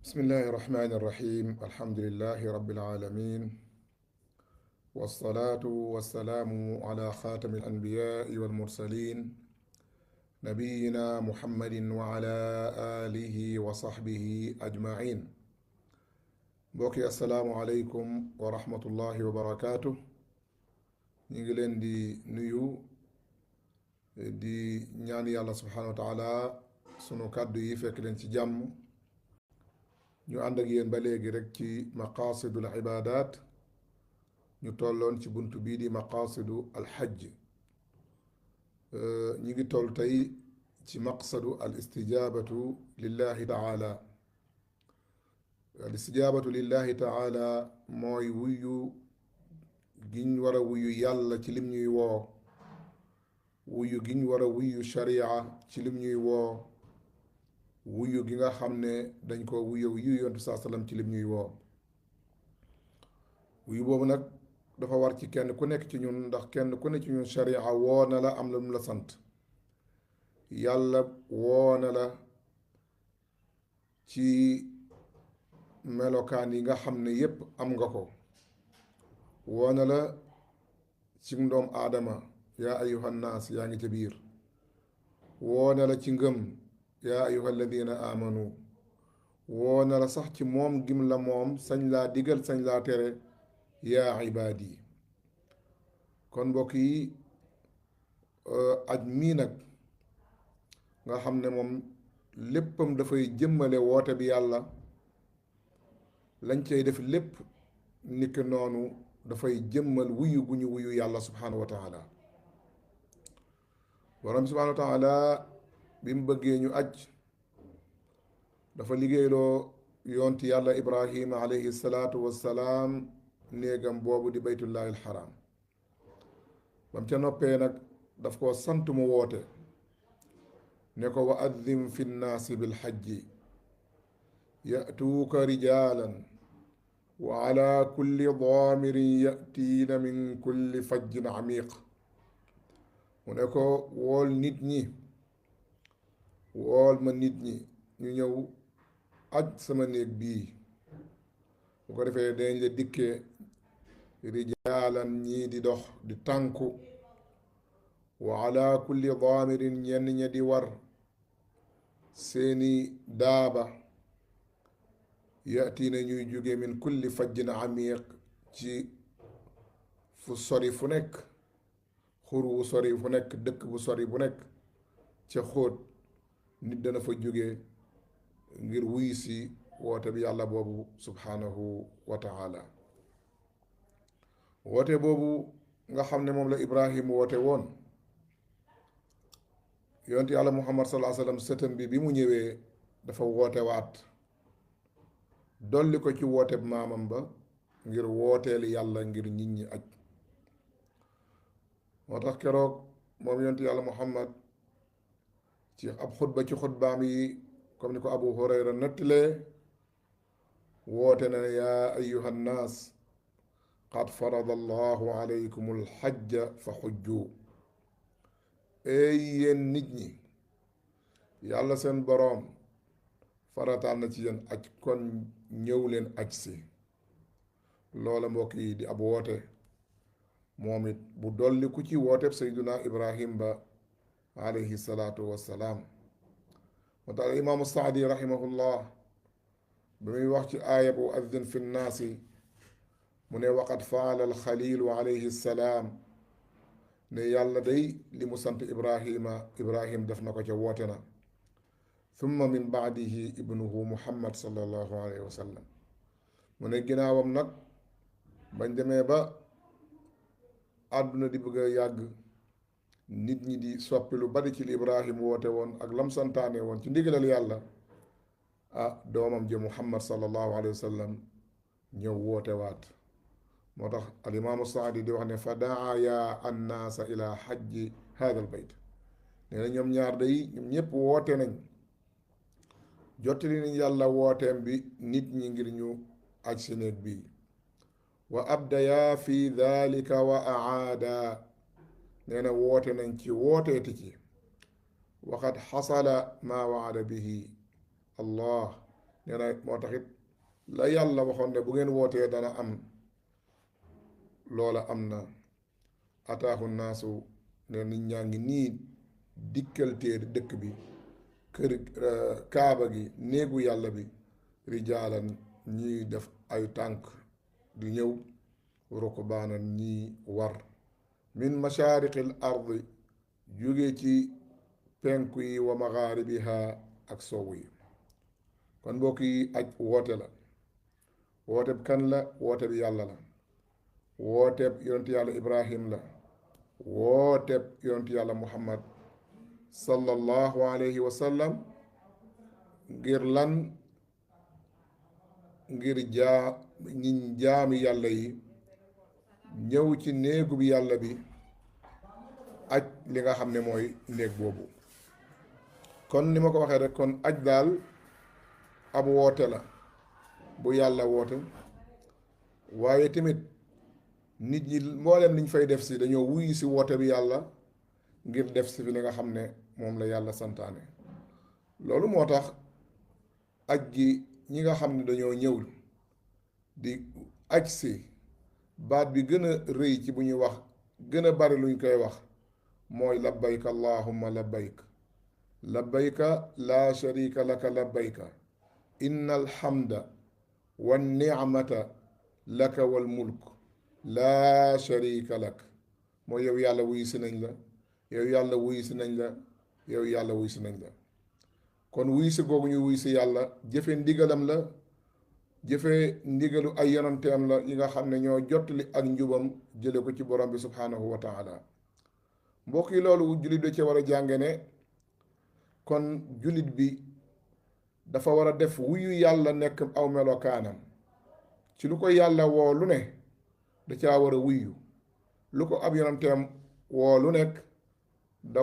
bismillahi irrahmani irrahim alhamdulilahi rabilalamin walsalaatu walsalaamu ala xaatami alanbiyaai walmursalin nabiyina muhammadin wa ala alihi wa saxbihi ajmain. mbokki assalaamu aleykum wa rahmatullahi wa barakaatu. ñu ngi leen di nuyu di ñaan yàlla subhaanahu wa taala sunu kàddu yi fekk leen ci jàmm. ñu ànd ak yéen ba léegi rek ci maqasidul ibadat. ñu tolloon ci bunt bii di maqasidu alxajj. ñu ngi toll tey ci maqsadu al istijabatu lillahi taala. al istijabatu lillahi taala mooy wuyu giñ war a wuyu yàlla ci lim ñuy woo, wuyu giñ war a wuyu sharia ci lim ñuy woo, wuyu gi nga xam ne dañ ko wuyu yontu saa sallam ci lim ñuy woo. wuyu boobu nag dafa war ci kenn ku nekk ci ñun, ndax kenn ku nekk ci ñun sharia woo na la am la mu la sant. yàlla woo na la ci melokaan yi nga xam ne yépp am nga ko. woo na la ci ndoom aadama yaa ayuhan naas yaa ngi ca biir. woo na la ci ngëm yaa ayuha alladina amanu. woo na la sax ci moom gim la moom, sañ laa digal sañ laa tere yaa ibaadi. kon mbokk yi, aj mii nag nga xam ne moom léppam dafay jëmmale woote bi yàlla, lañ cay def lépp niki noonu dafay jëmmal wuyu gu ñu wuyu yàlla subhanahu wa taala. borom subhanahu wa taala bi mu bëggee ñu aj dafa liggéeyloo yonti yàlla ibrahima alayhi salaatu wassalaam néegam boobu di baytullahi alxaram. bam ca noppee nag daf ko sant mu woote ne ko wa addim fi nnaasi bilxajji yatuuka rijaalan wa ala kulli daamirin yatiina min kulli fajjin amiq. mu ne ko wool nit ñi, wool ma nit ñi ñu ñëw aj sama néeg bii. bu ko defee dañ la dikkee rijaalan ñii di dox di tànku, wa ala kulli daamirin ñenn ña di war seeni daaba, yatiina ñuy jóge min kulli fajjin amiq ci fu sori fu nekk, xur wu sori fu nekk, dëkk bu sori bu nekk ca xóot nit dana fa jóge ngir wuy si woote bi yàlla boobu subhanahu wa taala. woote boobu nga xam ne moom la ibrahim woote woon, yonent yàlla muhammad sallallahu alayhi wa sallam sëtam bi mu ñëwee dafa woote waat dolli ko ci woote maamam ba ngir wooteel yàlla ngir nit ñi aj. moo tax keroog moom yonent yàlla muhammad ci ab xutba ci xutbaam yi, comme ni ko abu hurayra nettalee, woote na ne yaa ayuha nnaas qad farada allahu alaykum alxajja fa xujju. ey yéen nit ñi, yàlla seen boroom farataal na ci yéen aj, kon ñëw leen aj si. loola mbokk yi di ab woote moom it bu dolli ku ci wooteeb sayduna ibrahim ba alayhi salaatu wassalaam. moo tax imaamu saadi rahimahullah ba muy wax ci aaya bu addin fi nnaasi mu ne waqad faala alxalilu alayhi salaam, ne yàlla day li mu sant ibrahim def na ko ca woote na. thumma min baadihi ibnuhu muhammad sallallahu alayhi wa sallam. mu ne ginnaawam nag bañ demee ba àdduna di bëgg a yàgg, nit ñi di soppi lu bari ci li ibrahim woote woon ak lam santaane woon ci ndigalal yàlla, doomam ji muhammad sallallahu alayhi wa sallam ñëw woote waat. moo tax alimaamu saadi di wax ne fa daa yaa annaasa ila xajji hada al bayt. nee na ñoom ñaar day ñoom ñépp woote nañ, jottali nañ yàlla wooteem bi nit ñi ngir ñu aj si néeg bii. wa abdaya fi dalika wa aada. nee na woote nañ ci wooteeti ci. waqad xasala maa waada bihi allah nee na moo taxit la yàlla waxoon ne bu ngeen wootee dana am loola am na. ataahu naasu ne nit ñaa ngi nii dikkal téer dëkk bi kër kaaba gi néegu yàlla bi rijaalan ñiy def ay tànk di ñëw rukbaanan ñiy war min mashaariqil ardi jóge ci penku yi wa magharibiha ak sowu yi. kon mbokk yi aj woote la. woote bi kan la? woote bi yàlla la. wooteeb yonent yàlla ibrahim la. wooteeb yonent yàlla muhammad sallallahu alayhi wa sallam. ngir lan? ngir jaami yàlla yi ñëw ci néegu bi yàlla bi aj li nga xam ne mooy néeg boobu. kon ni ma ko waxee rek kon aj daal ab woote la bu yàlla woote, waaye tamit nit ñi mboolem liñ fay def si dañoo wuyu si woote bi yàlla ngir def si fi li nga xam ne moom la yàlla santaane. loolu moo tax aj gi ñi nga xam ne dañoo ñëw di aj si baat bi gën a rëy ci bu ñuy wax gën a bari luñ koy wax mooy labbayka allahumma labbayk labbayka laa sharika laka labbayka inna alhamda wa nicmata laka wal mulk laa sharika lak. mooy yow yàlla wuyu si nañ la, yow yàlla wuyu si nañ la, yow yàlla wuyu si nañ la. kon wuyu si googu ñu wuyu si yàlla jëfe ndigalam la, jëfe ndigalu ay yonanteem la yi nga xam ne ñoo jottali ak njubam jële ko ci borom bi subhanahu wa taala. mbokk yi loolu jullit da ci war a jànge ne kon jullit bi dafa war a def wuyu yàlla nekk aw melokaanam. ci lu ko yàlla woo lu ne da caa war a wuyu, lu ko ab yonanteem woo lu nekk da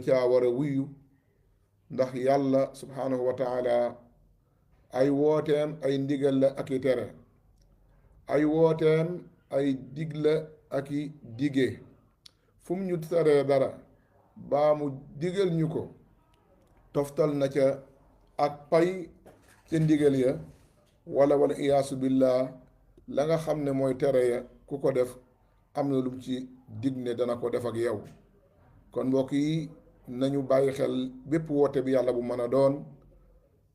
caa war a wuyu, ndax yàlla subhanahu wa taala ay wooteem ay ndigal la ak i tere, ay wooteem ay dig la ak i digee. fu mu ñu teree dara baa mu digal ñu ko toftal na ca ak pay ca ndigal ya, wala iyaasu billah la nga xam ne mooy tere ya ku ko def am na lum ci dig ne dana ko def ak yow. kon mbokk yi nañu bàyyi xel bépp woote bi yàlla bu mën a doon,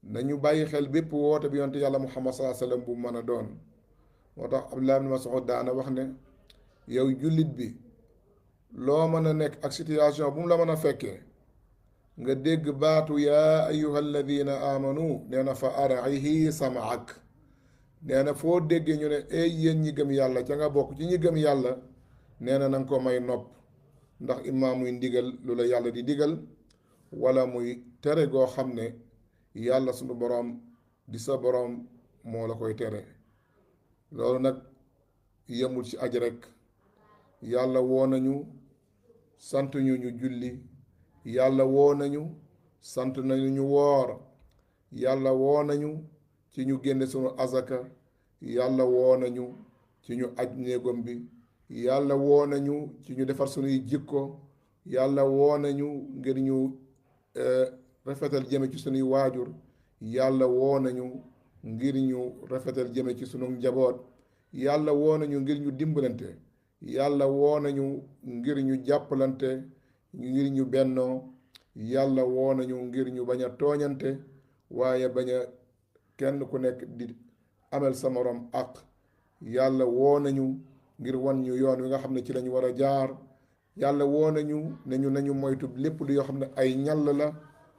nañu bàyyi xel bépp woote bi yonte yàlla muhammad sallallahu alayhi wasallam bu mën a doon. moo tax Abdullah ibn Mas'ud daana wax ne yow jullit bi loo mën a nekk ak situation bu mu la mën a fekkee nga dégg baatu yaa ayyuha alladina amanu nee na fa ar'ihi samaak. nee na foo déggee ñu ne ay yéen ñi gëm yàlla ca nga bokk ci ñi gëm yàlla, nee na nanga ko may nopp, ndax imaam muy ndigal lu la yàlla di digal wala muy tere goo xam ne yàlla sunu boroom di sa boroom moo la koy tere. loolu nag yemul ci aj rek. yàlla woo nañu sant ñu ñu julli, yàlla woo nañu sant nañu ñu woor, yàlla woo nañu ci ñu génne sunu azaka, yàlla woo nañu ci ñu aj néegam bi, yàlla woo nañu ci ñu defar sunuy jikko, yàlla woo nañu ngir ñu rafetal jëme ci sunuy waajur, yàlla woo nañu ngir ñu rafetal jëme ci sunu njaboot, yàlla woo nañu ngir ñu dimbalante, yàlla woo nañu ngir ñu jàppalante, ngir ñu bennoo, yàlla woo nañu ngir ñu bañ a tooñante, waaye bañ a kenn ku nekk di amel sa morom ak. yàlla woo nañu ngir wan ñu yoon wi nga xam ne ci lañu war a jaar. yàlla woo nañu ne ñu nañu moytu lépp lu yoo xam ne ay ñall la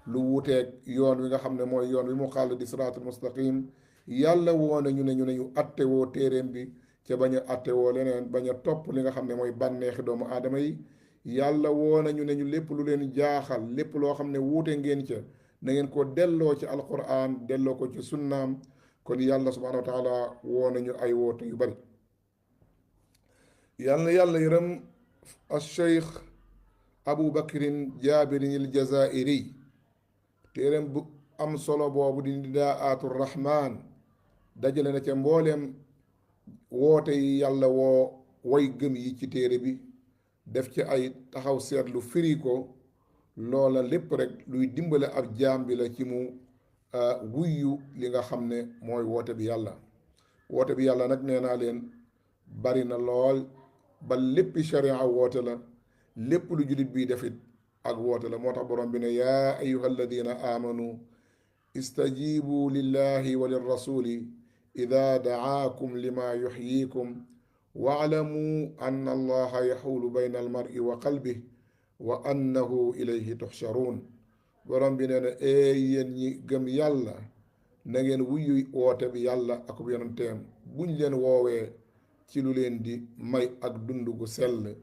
lu wuuteeg yoon wi nga xam ne mooy yoon wi mu xàll di siraatul mustaqim. yàlla woo nañu ne ñu atte woo téeréem bi ca bañ a atte woo leneen, bañ a topp li nga xam ne mooy bànneexi doomu aadama yi. yàlla woo nañu ne ñu lépp lu leen jaaxal, lépp loo xam ne wuute ngeen ca, na ngeen ko delloo ci alquran, delloo ko ci sunnaam. kon yàlla subhanahu wa taala woo nañu ay woote yu bari. yàlla yërëm al-Cheikh Abu Bakrin Jaabirin al-Jazaa'iri téereem bu am solo boobu di Nidaa'atu Rahmaan dajale na ca mbooleem woote yi yàlla woo way gëm yi ci téere bi, def ci ay taxaw seetlu firi ko. loola lépp rek luy dimbale ab jaam bi la ci mu wuyu li nga xam ne mooy woote bi yàlla. woote bi yàlla nag nee naa leen bari na lool, ba léppi sharia woote la, lépp lu jullit bii defit ak woote la. moo tax borom bi ne yaa ayuha alladina amanu istajibu lillahi wa lirrasuli ida dacaakum lima yuxyikum waalamu anna allaha yaxuulu bayna almari wa qalbih wa annahu ilayhi tuxcharuun. borom bi nee na yéen ñi gëm yàlla na ngeen wuyu woote bi yàlla ak bu yonenteem buñ leen woowee ci lu leen di may ak dund gu sell,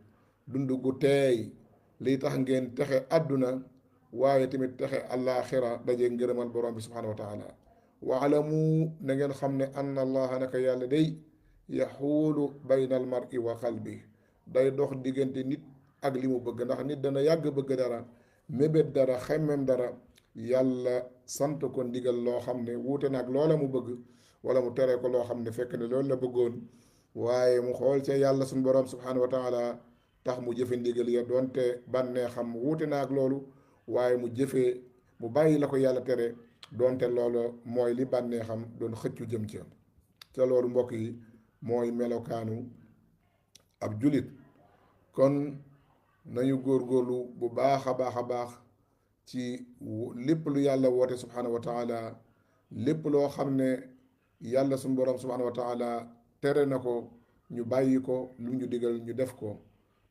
dund gu teey, liy tax ngeen texe àdduna waaye tamit texe àllaaxira daje ngërëmal borom bi subhaanahu wa taala. waalamu na ngeen xam ne anna allaha naka yàlla day yaxuulu bayna al mar'i wa qalbi, day dox diggante nit ak li mu bëgg. ndax nit dana yàgg bëgg dara, mébét dara, xemmem dara, yàlla sant ko ndigal loo xam ne wuute na ak loola mu bëgg, wala mu tere ko loo xam ne fekk ne loolu la bëggoon, waaye mu xool ca yàlla suñu borom subhaanahu wa taala tax mu jëfe ndigal ya doonte bànnee xam wuute na ak loolu, waaye mu jëfee mu bàyyi la ko yàlla tere doonte loolu mooy li bànnee xam doon xëccu jëm ca loolu mbokk yi mooy melokaanu ab julit. kon nañu góorgóorlu bu baax a baax a baax ci lépp lu yàlla woote subhaanahu wa taala, lépp loo xam ne yàlla suñu borom subhaanahu wa taala tere na ko ñu bàyyi ko, lu ñu digal ñu def ko,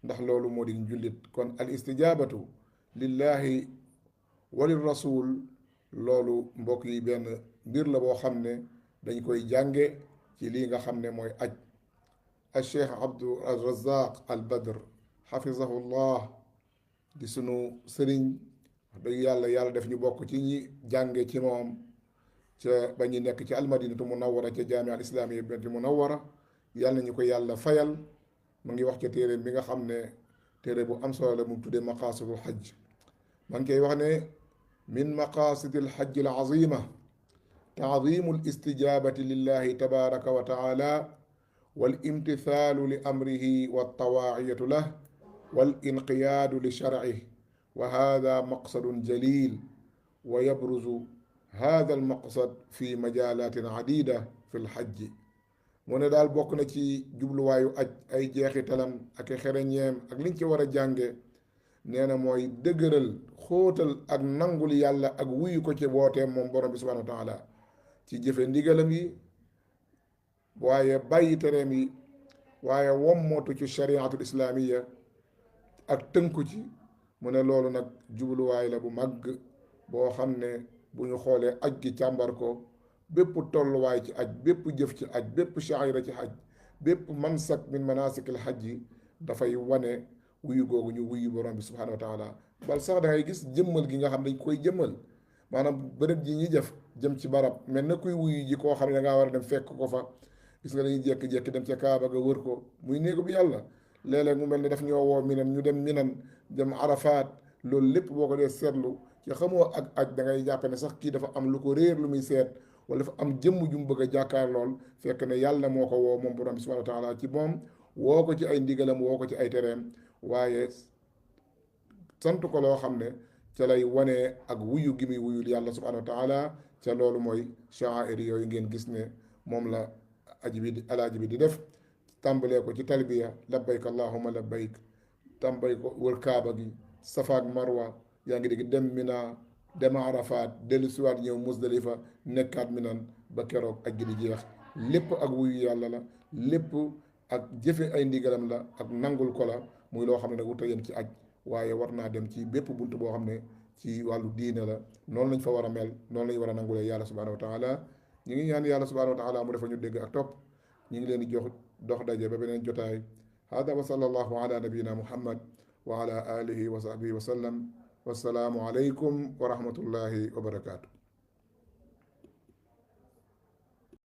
ndax loolu moo di jullit. kon al istijaabatu lillahi wa lir rasul, loolu mbokk yi benn mbir la boo xam ne dañ koy jànge ci lii nga xam ne mooy aj. al cheikh Abdou al Razaq al Badr xafizahu llah di sunu sëriñ, wax dëgg yàlla def ñu bokk ci ñi jànge ci moom ca ba ñu nekk ci almadinatu munawara ca jaamia al islaamiya binti munawara. yàlla ñu ko yàlla fayal. mu ngi wax ca téere bi nga xam ne téere bu am solo la, mu tuddee maqaasidul xajj. ma ngi koy wax ne min maqaasidil xajji al azima taadimu al istijaabati lillahi tabaraka wa taala wal imtithaalu li amrihi wa tawaaciyatu lah wal inqiyaadu li sharcih, wa hada maqsadun jalil wa yabruzu hada al maqsad fi majalaatin cadida fi lxajji. mu ne daal bokk na ci jubluwaayu aj ay jeexitalam ak xereñeem ak liñ ci war a jànge, nee na mooy dëgëral, xóotal ak nangul yàlla ak wuyu ko ci wooteem moom borom bi subhanahu wa taala ci jëfe ndigalam yi, waaye bàyyi tereem yi, waaye wommootu ci shariatul islaamiya ak tënku ci. mu ne loolu nag jubluwaay la bu màgg boo xam ne bu ñu xoolee aj gi càmbar ko, bépp tolluwaay ci aj, bépp jëf ci aj, bépp shaira ci aj, bépp mansak min manasikil hajj yi dafay wane wuyu googu ñu wuyu borom bi subhanahu wa taala. bal sax da ngay gis jëmmal gi nga xam dañ koy jëmmal, maanaam bërëb ji ñuy jëf jëm ci barab mel na kuy wuyu ji koo xam ne da ngaa war a dem fekk ko fa. gis nga dañuy jékki-jékki dem ca Kaaba ga wër ko, muy néegu bi yàlla. léeg-léeg mu mel ne daf ñoo woo minan, ñu dem minan, dem Arafat. loolu lépp boo ko dee seetlu ci xamoo ak aj da ngay jàpp ne sax kii dafa am lu ko réer lu muy seet, wala dafa am jëmm ju mu bëgg a jàkkaar lool, fekk ne yàlla moo ko woo moom borom bi subhanahu wa taala ci moom, woo ko ci ay ndigalam, woo ko ci ay tereem, waaye sant ko loo xam ne ca lay wanee ak wuyu gi muy wuyul yàlla subhanahu wa taala. ca loolu mooy sha'air yooyu ngeen gis ne moom la aji bi alaaji bi di def, tàmbalee ko ci talbiya labbayk allahumma labbayk, tàmbali ko wër kaaba gi, safa ak marwa, yaa ngi dégg dem mina, dem arafat, dellu siwaat ñëw musdalifa, nekkaat minan ba keroog aj gi di jeex. lépp ak wuyu yàlla la, lépp ak jëfe ay ndigalam la, ak nangul ko la. muy loo xam ne nag wuta yem ci aj, waaye war naa dem ci bépp bunt boo xam ne ci wàllu diine la. noonu lañ fa war a mel, noonu lañ war a nangulee yàlla subhanahu wa taala. ñu ngi ñaan yàlla subhanahu wa taala mu defa ñu dégg ak topp. ñu ngi leen di jox dox daje ba beneen jotaay. hada wa sallallahu ala nabiyina muhammad wa ala alihi wa sahbihi wa sallam. wassalaamu aleykum wa rahmatullahi wa barakaatu.